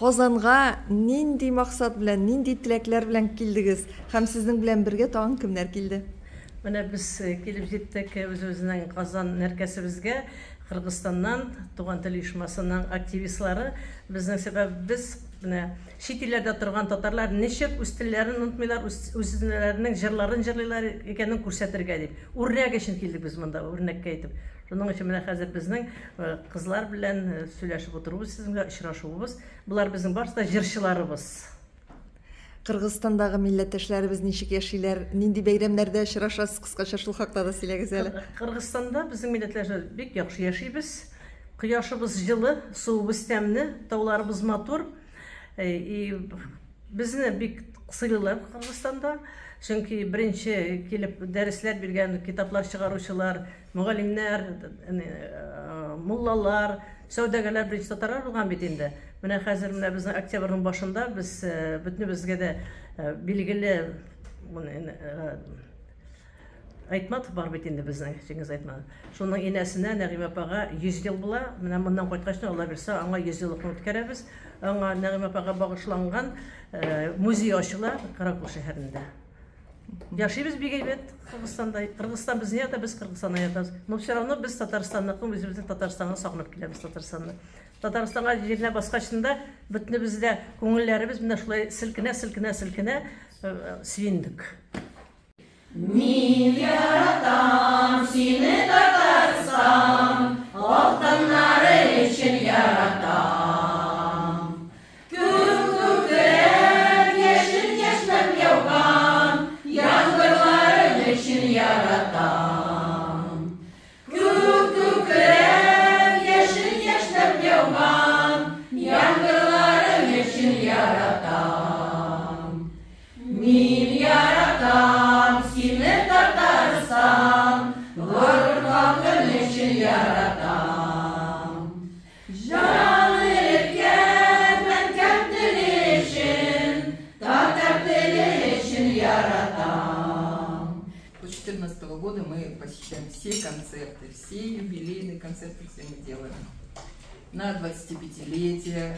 Казанга нинди максат белән, нинди теләкләр белән килдегез? Һәм сезнең белән бергә тагын кемнәр килде? Менә без килеп җиттек үзебезнең Казан нәркәсебезгә, Кыргызстаннан, Туган тел оешмасының активистлары. Безнең сәбәбебез менә чит илләрдә торган татарлар ничек үз телләрен онытмыйлар, үзләренең җырларын җырлыйлар икәнен күрсәтергә дип. Үрнәк өчен килдек без монда, үрнәккә әйтеп. Шуның өчен менә хәзер безнең кызлар белән сөйләшеп утыруыбыз, сезнең белән очрашуыбыз. Болар безнең барысы да җырчыларыбыз. Кыргызстандагы милләттәшләребез ничек яшиләр, нинди бәйрәмнәрдә очрашасыз, кыскача шул хакта да сөйләгез әле. Кыргызстанда безнең милләтләр бик яхшы яшибез. Кояшыбыз җылы, суыбыз тәмле, тауларыбыз матур. И безне бик сыйлыйлар Кыргызстанда. Чөнки беренче килеп дәресләр биргән, китаплар чыгаручылар, мөгаллимнәр, муллалар, сәүдәгәрләр беренче татарлар булган бит инде. Менә хәзер менә безнең октябрьнең башында без бөтенебезгә дә билгеле Айтматов бар бит инде безнең, Чингиз Айтматов. Шуның инәсенә Нәгыймә апага 100 ел була. Менә моннан кайткач, Алла бирсә, аңа 100 еллыкны үткәрәбез. Аңа Нәгыймә апага багышланган музей ачыла Каракол шәһәрендә. Яшибез бик әйбәт Кыргызстанда. Кыргызстан безне ята, без Кыргызстанны ятабыз. Но все равно без Татарстанныкы, үзебезнең Татарстанны сагынып киләбез Татарстанны. Татарстанга җиренә баскачында бөтенебез дә күңелләребез менә шулай селкенә, селкенә, селкенә сөендек. Мин яратам сине, Татарстан, алтыннары өчен яратам. Күк күкрәп, яшен яшьнәп яуган яңгырлары өчен яратам. Күк күкрәп, яшен яшьнәп яуган яңгырлары өчен яратам. Мин яратам сине, Татарстан, горур халкың өчен яратам. Җан иреткән әнкәм теле өчен, татар теле өчен яратам. С 2014 года мы посещаем все концерты, все юбилейные концерты все мы делаем. На 25-летие,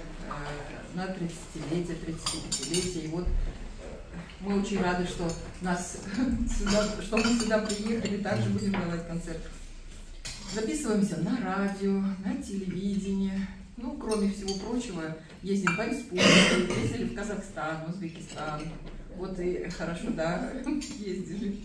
на 30-летие, 35-летие. И вот мы очень рады, что нас сюда, что мы сюда приехали, также будем давать концерт. Записываемся на радио, на телевидение. Ну, кроме всего прочего, ездим по республике, ездили в Казахстан, Узбекистан. Вот и хорошо, да, ездили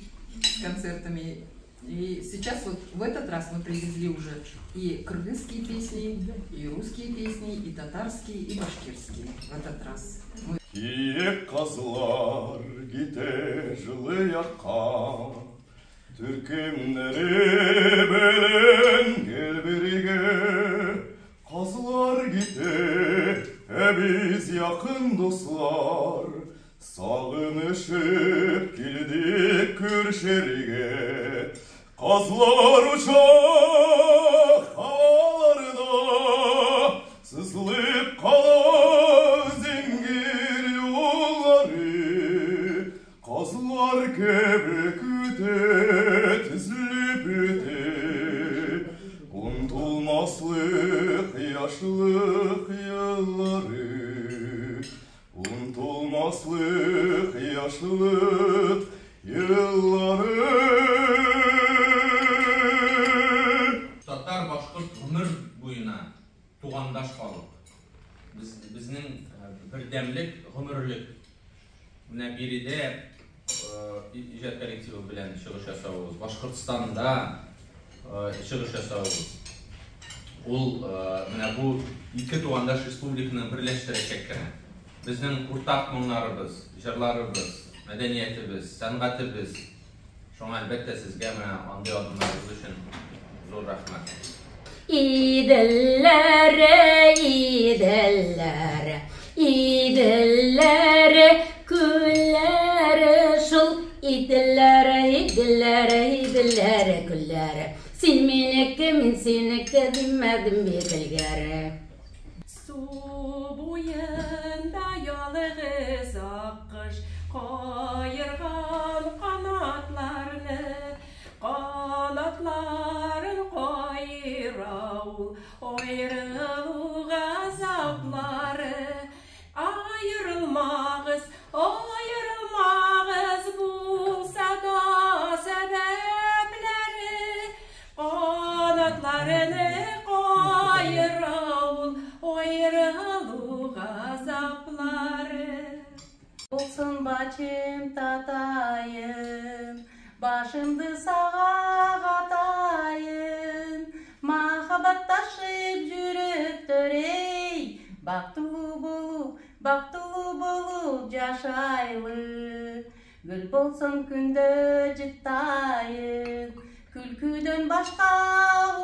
с концертами. И сейчас вот в этот раз мы привезли уже и кыргызские песни, и русские песни, и татарские, и башкирские в этот раз. Мы Киек казлар китә җылы якка, Төркемнәре белән гел бергә. Казлар китә, ә без якын дуслар, Сагынышып килдек күрешергә. Казлар оча һаваларда, Сызылып кала зәңгәр юллары. Казлар кебек үтә, тезелеп үтә, Онытылмаслык яшьлек еллары. Онытылмаслык яшьлек еллары. Татар, башкорт гомер буена тугандаш халык. Без, безнең бердәмлек гомерлек. Менә биредә иҗат коллективы белән чыгыш ясавыбыз, Башкортстанда чыгыш ясавыбыз. Ул менә бу ике тугандаш республиканы берләштерәчәк кенә. Безнең уртак моңнарыбыз, җырларыбыз, мәдәниятебез, сәнгатебез. Шуңа әлбәттә сезгә менә андый адымнарыгыз өчен зур рәхмәт. Иделләре, иделләре, иделләре, күлләре, шул иделләре, иделләре, иделләре, күлләре. Син минеке, мин синеке димәдем бит элгәре. Су буенда ялгыз аккош каерган канатларны, канатларын каера ул аерылу газаплары. Болсын бачым татайын, башымды сага катайын. Махаббатташып жүрөктөр, эй, бактылуу болуп, бактылуу болуп жашайлы. Гүл болсом күндө жыттайын, күлкүдөн башка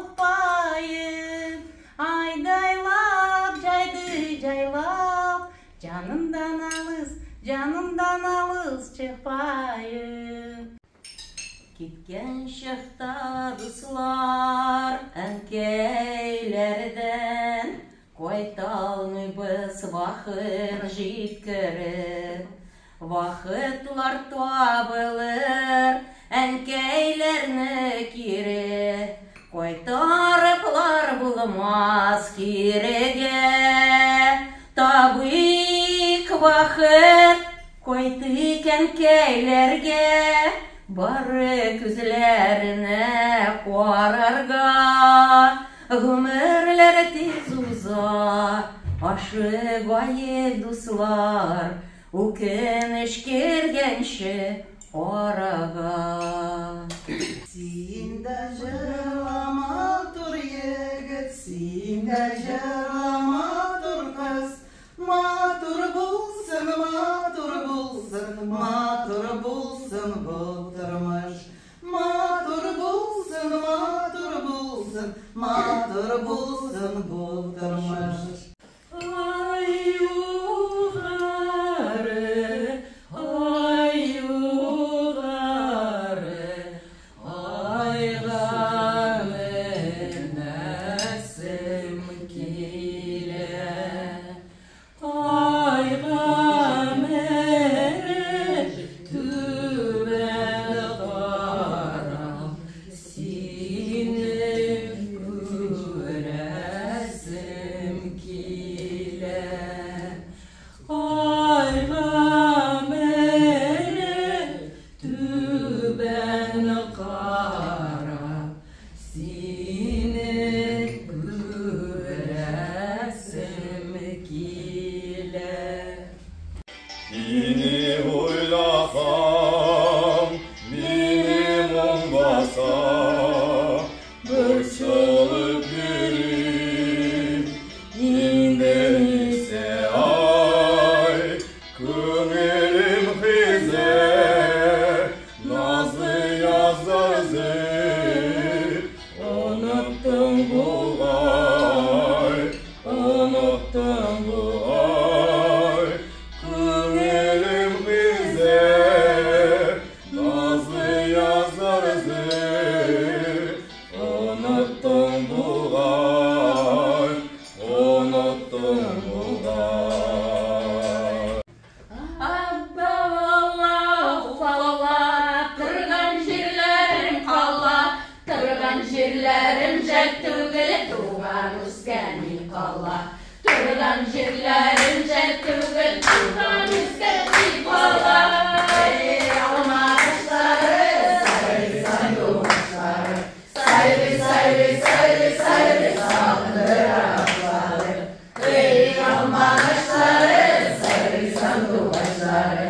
укпайын. Айдайлап, жайды жайлап, жанымдан алыс, жанымдан алыс чыкпайын. Киткән чакта дуслар әнкәйләрдән, кайталмыйбыз вакыт җиткереп. Вакытлар табылыр, әнкәйләрне кире кайтарыплар булмас кирегә. Табыйк вакыт, кайтыйк әнкәйләргә, бары күзләренә карарга. Гомерләр тиз уза, ашыгайык, дуслар, үкенеч кергәнче арага. Син дә җырла, матур егет, син дә җырла, матур кыз. Матур булсын, матур булсын, матур булсын бу тормыш. Матур булсын, матур булсын, матур булсын бу тормыш. Ай югары, ай югары, айга менәсем килә. Айга менеп, түбән карап, сине күрәсем килә. Айга менеп, түбән карап, сине күрәсем килә. Сине уйласам, мине моң баса, борчылып йөрим. Инде ничә ай, күңелем хизә, назлы язлар өзеп, оныттың бугай, оныттың бугай. Күңелем хизә, назлы язлар өзеп, оныттың бугай, оныттың бугай. Аббала, торган җирләрем кала, торган җирләрем жәл түгел, туган үскән ил кала. Торган җирләрем жәл түгел, туган үскән ил кала. Эй, алма агачлары, сайрый сандугачлары, сайрый, сайрый, сайрый, сайрый сагындыраклары. Эй, алма агачлары, сайрый сандугачлары,